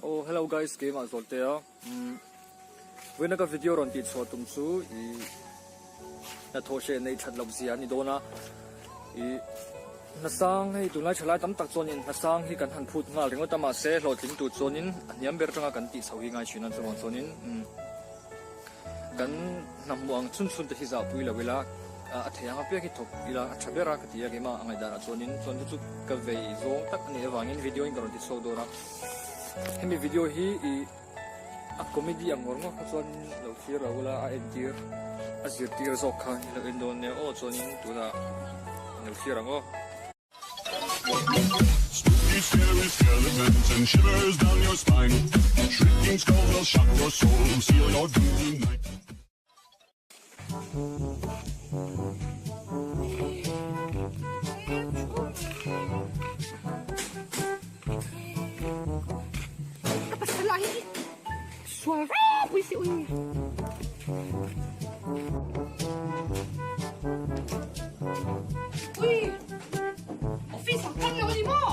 Oh hello guys keimah zawlte a umm vawiina ka video rawn tih chhuah tum chu ih hnathawh hreh neih that loh zia a ni dawn a ih hnasang hei tunlai thalai tam tak chuanin hnasang hi kan han phut nghal ringawt a mahse hlawhtling tur chuanin a hniam ber atanga kan tih chho hi ngai thin a chuvang chuanin umm Kan hna hmuh ang chhun chhun te hi zahpui lo ila, a thei ang apiang hi thawk ila a tha ber a ka ti a, keimah a ngaihdanah chuanin chuan chu chu ka vei zawng tak a nih avangin video in ka rawn ti chhuak dawn a. Hemi video hi ih a comedy ang ngawr ngawr kha chuan lo thlir lo ula a entir a zirtir zawk kha i lo en dawn nia aw chuanin tunah lo thlir ang aw. Spooky, scary skeletons and shivers down your spine. Shrieking skulls will shock your soul, seal your doom tonight. Ka pasal ah hi sual ropui si ui. Ui. Office ang kal lo ni maw?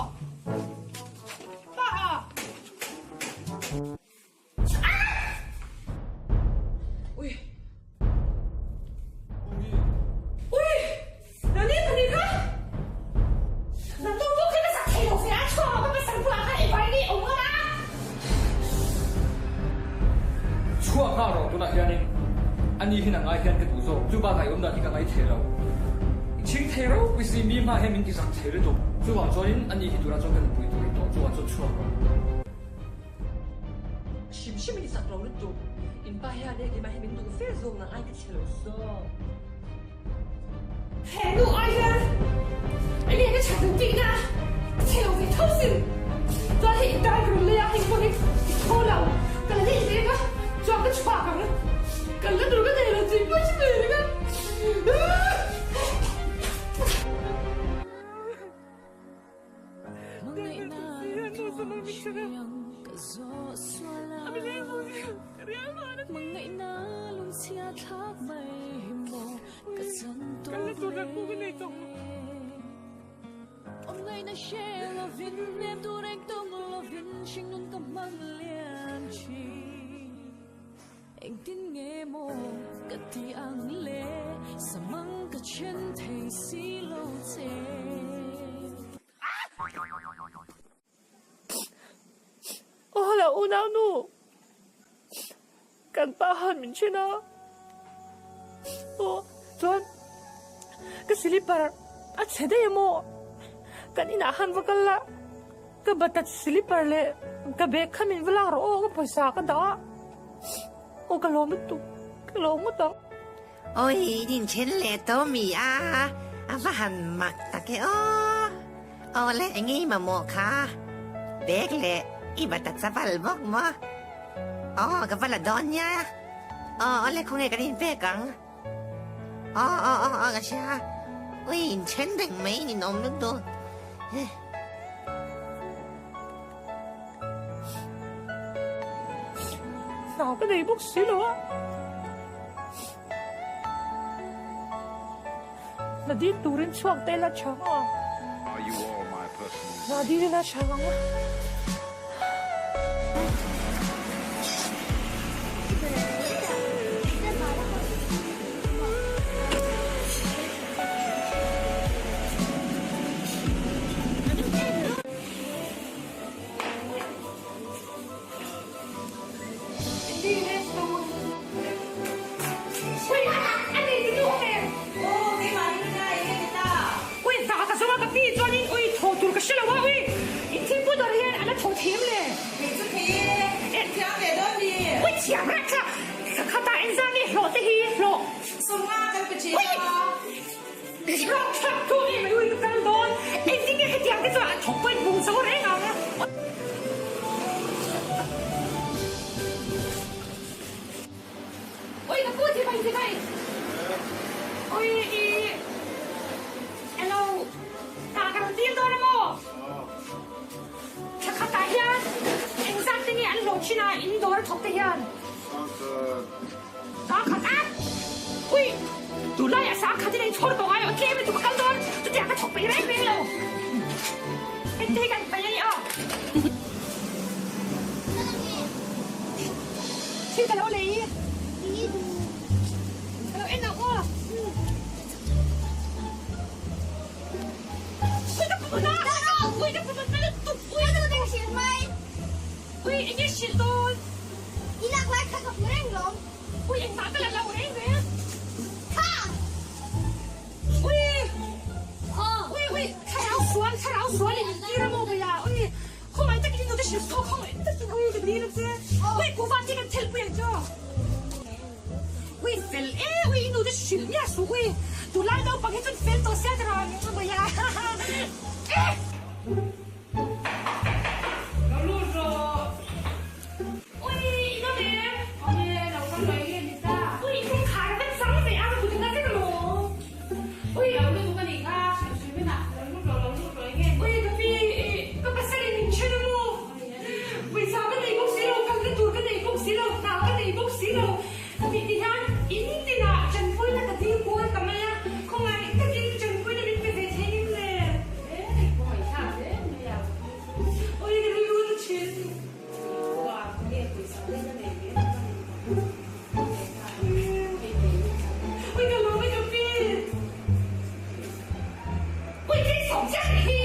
Pa ah. Ah! Ui. Ui. Nani ka ni kha? Nang tu pawh kha ka sak thei lo ve a, chhuak ah ka pasal bulah khan i vai nih awm ngam a. Chhuak nghal rawh tunah hianin ani hi nang ai hian ka duh zawk, chu bakah i awm dan hi ka ngai thei lo. I chhing thei ropui si, mi hma hian min ti zak thei lutuk. Chuvang chuanin ani hi tunah chuan ka nupui tur i tawh, chuvang chuan chhuak rawh. Hrim hrim in i sak lo lutuk. In pa hian e keimah hi min duh fe zawk nang ai ka chhe lo zawk. He nu ai hian enge ka chhe duh tihna ka chhe lo ve tho sin. Chuan hei i dai run leh a hei pawh hi i thaw lo. Ka la neih ve ka chuan ka chhuak ang. Ka la tur ka nei lo tih pawh i hre ve reng a. Engtin nge maw ka ti ang le, samang ka then thei si lo che. Aw hello unau nu, kan pa han min then a, aw chuan ka slipper a chhe daih emaw kan inah han va kal a, ka bata slipper leh ka bag kha min va lak rawh aw ka pawisa ka dah a, aw ka lawm lutuk ka lawm ngawt ang. Awi din then leh tawh mi a, a va han mak tak e aw. Aw le eng i mamawh kha bag leh i bata chapal bawk maw? Aw ka va la dawn nia. Aw aw le khawnge kan inpek ang. Aw aw aw aw ka hria. Ui inthen reng mai ninawm lutuk. Hna ka nei bawk si lo a. Hna dil turin chhuak te la chang a. Hna dil ila chang ang a. Ui ka pu chibai chibai Ui i Hello Ta ka rawn tir dawn a maw Thla khatah hian engzat te nge an hlawh thin a in dawr a thawk te hian Sangkhat a Ui tunlaiah sangkhat in a inchhawr tawh ngai aw tlem lutuk a kal dawn chutiang ka thawk peih reng reng lo Hei te hi kan peih a ni aw. thil ka lo lei. Ka lo en ang aw. Ui ka pumut a! Ui ka pumut na lutuk! Ui ka ka hrilh mai! Ui enge hrilh dawn? I lak lai kha ka hmu reng lawm. Ui engmah ka la lo reng reng. Kha! Ui! Ui ui thlarau sual thlarau sual in tir a maw bawih a ui khawngaih takin i nute hrilh suh khawngaih takin ui ka dil a che ui kuhva te kan thelh pui ang chu ui fel e ui i nute hrilh miah suh ui tunlai naupang hi chuan fel tawh sia ka rawn bawih a eh. Lo lut rawh. Ui i nawm em? Awm e, lo kal mai nge ni ta. Ui i kawngkhar a va chang ve a, ka kut a na vek alawm. Ui. Lo lut ka nih kha, hrilh hrim in ah. Lo lut rawh, lo lut rawh enge? Ui ka pi, i ka pasal in min then a maw? Pawisa ka nei bawk si lo, kalna tur ka nei bawk si lo, hna ka nei bawk si lo. Ka tih ti hian in tinah tanpuina ka dil kual ta mai a, khawngaih takin tanpuina min pe ve thei ngem le? E, khawngaih thlak hle mai a. Ui ka rilru na thin. Ua, khawnge pawisa te ka nei ve tak a ni. Ui ka lawm e ka pi. Ui thil sawm chiah nih hi.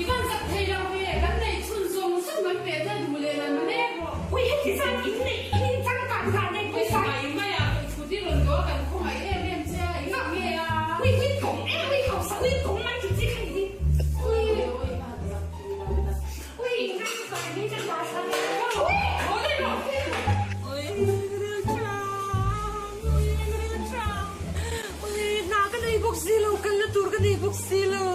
I van zak thei lo ve, kan neih chhun zawng zawng kan pe ta duh leh lan mek rawh. Ui heti zan in neih in in changkan zan nei pawisa. Mai mai a, ui thut i rawn duh a kan khawngaih em em che a, eng nge a. Ui ui kawng e ui hausa ui kawng man ti chi kha ni hi. Ui ui van zak thei lo tak. Ui in kan fai hi ka hla thla mek a. Ui haw daih rawh. Ui ka ril chang ui ka ril chang. Ui hna ka nei bawk si lo kalna tur ka nei bawk si lo.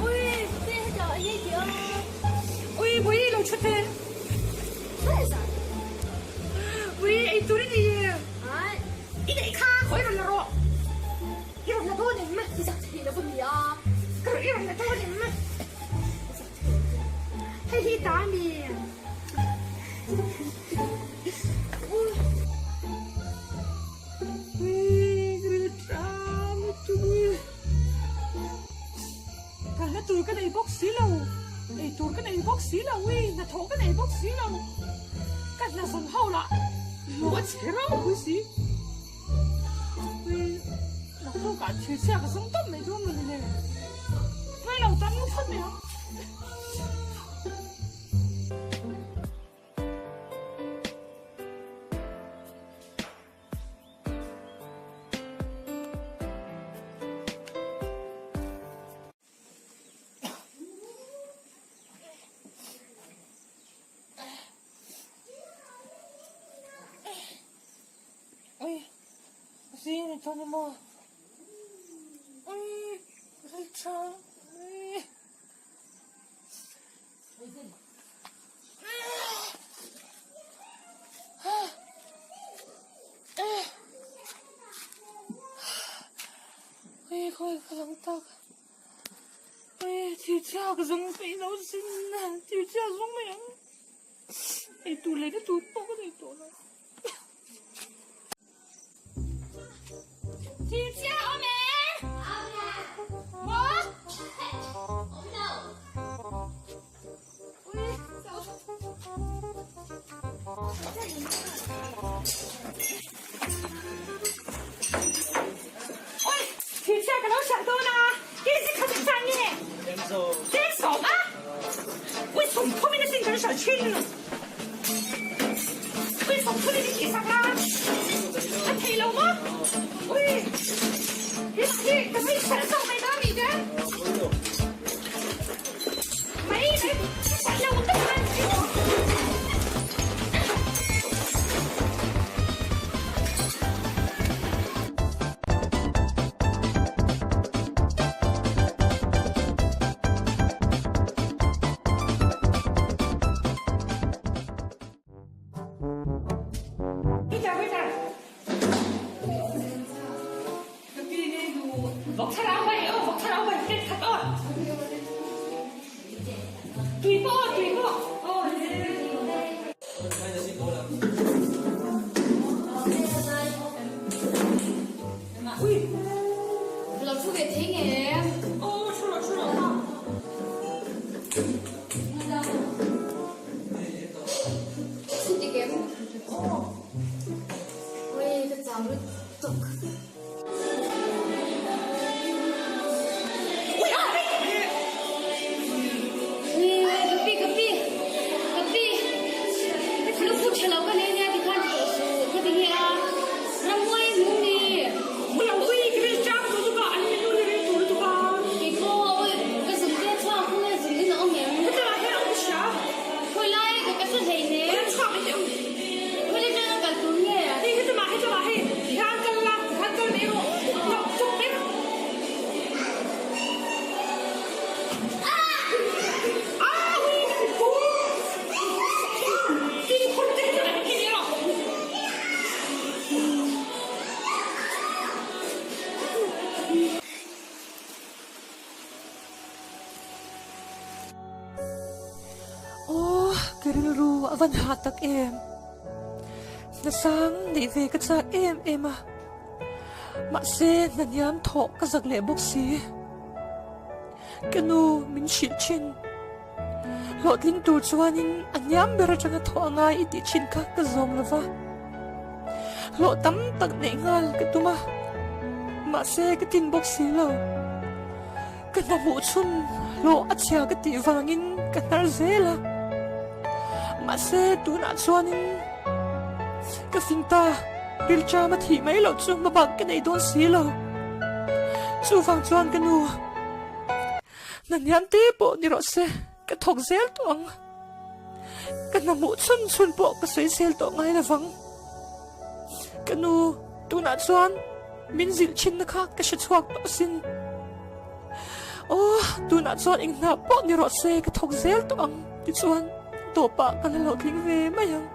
Ui te hetah a ngei tih a. Ui Bawi lo thu teh. Ui ei tur i nei e. I neih kha khawi rawn la rawh. I rawn la dawn em? I zak thei lo a nia. Ka i rawn la dawn em? Hei hi ta a ni. Kalna tur ka nei bawk si lo, ei tur ka nei bawk si lo, ui hnathawh ka nei bawk si lo, ka hna zawn ho lah hlawh a chhe ropui si. Ui naktuk ah thil chhia ka zawng tawp mai dawn mawni le, ngailo tan phawt mai ang. Ui, zing ni tawh ni maw? Ui, ril tha. Ui. Ui khawi ka lang tak. Ui thil chhia ka zawng peih lo sin a thil chhia zawng mai ang. Ei tur leh na tur pawh ka nei tawh lo. Thil chhia awm e! Maw? Awm lo. Ui, Ui, thil chhia ka lo hriat dawn a, kg khat in zan nge? Cheng a? Ui, 30 in a sin kan hriat thin. Ui 30 in i tih sak la, a thei lo maw? Ui, hi hi ka hmei hralh zawk mai dawn a nih te. Mai mai, ka hralh lo tak a ni. Peter, Peter. Ka pi nih du vok thlarau bai aw, vok thlarau bai pet khat aw. chau lutuk. Ka pi, ka pi, ka pi, lukhu tha lo ka nei nia tikhan ti tawh suh ka ti nge a, ramhuai hmu mi. Keipawh awi ka zun te chhuak hu nge zun in a awm em? Khawi lai ka ka hre hlei nen. Khawi lai atanga kal tur nge? Aw, ka rilru a van hah tak em? Hnasang neih ve ka chak em em a, mahse hnahniam thawh ka zak leh bawk si. Ka nu min hrilh thin. Hlawhtling tur chuanin a hniam ber atanga thawh a ngai i tih thin kha ka zawm lo va. Hlawh tam tak neih nghal ka tum a, mahse ka tlin bawk si lo. Ka hna hmuh chhun hlawh a chhia ka tih vangin ka hnar zel a, mahse tunah chuanin ka fing ta, rilṭam a thih mai loh chu hmabak ka nei dawn si lo. Chuvang chuan ka nu. Hna hniam te pawh ni rawh se, ka thawk zel tawh ang. Ka hna hmuh chhun chhun pawh ka sawi zel tawh ngai lo vang. Ka nu, tunah chuan min zilh thinna kha ka hre chhuak tawh asin. Aw, tunah chuan eng hna pawh ni rawh se, ka thawk zel tawh ang tichuan tawpah ka la hlawhtling ve mai ang.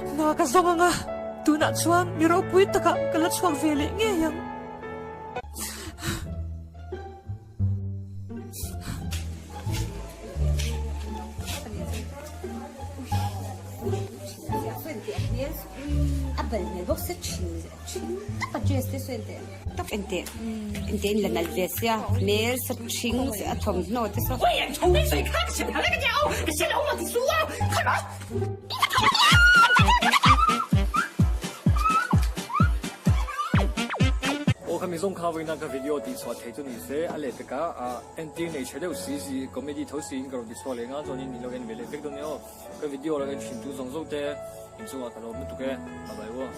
Hna ka zawng ang a, tunah chuan mi ropui takah ka la chhuak ve leh ngei ang. A bal hmel bawk se thin thin tak a dress te sawi teh tak en teh en teh in la nalh ve sia hmel sa thing a thawmhnaw te saw. Aw kha mizawng kha vawiin a ka video tih chhuah thei chu ni se a leh takah entir nei tha deuh si si comedy tho siin ka rawn ti chhuak leh nga chuanin in lo en ve leh vek dawn nia aw ka video lo en thin tu zawng zawng te inchungah ka lawm lutuk e bye bye aw.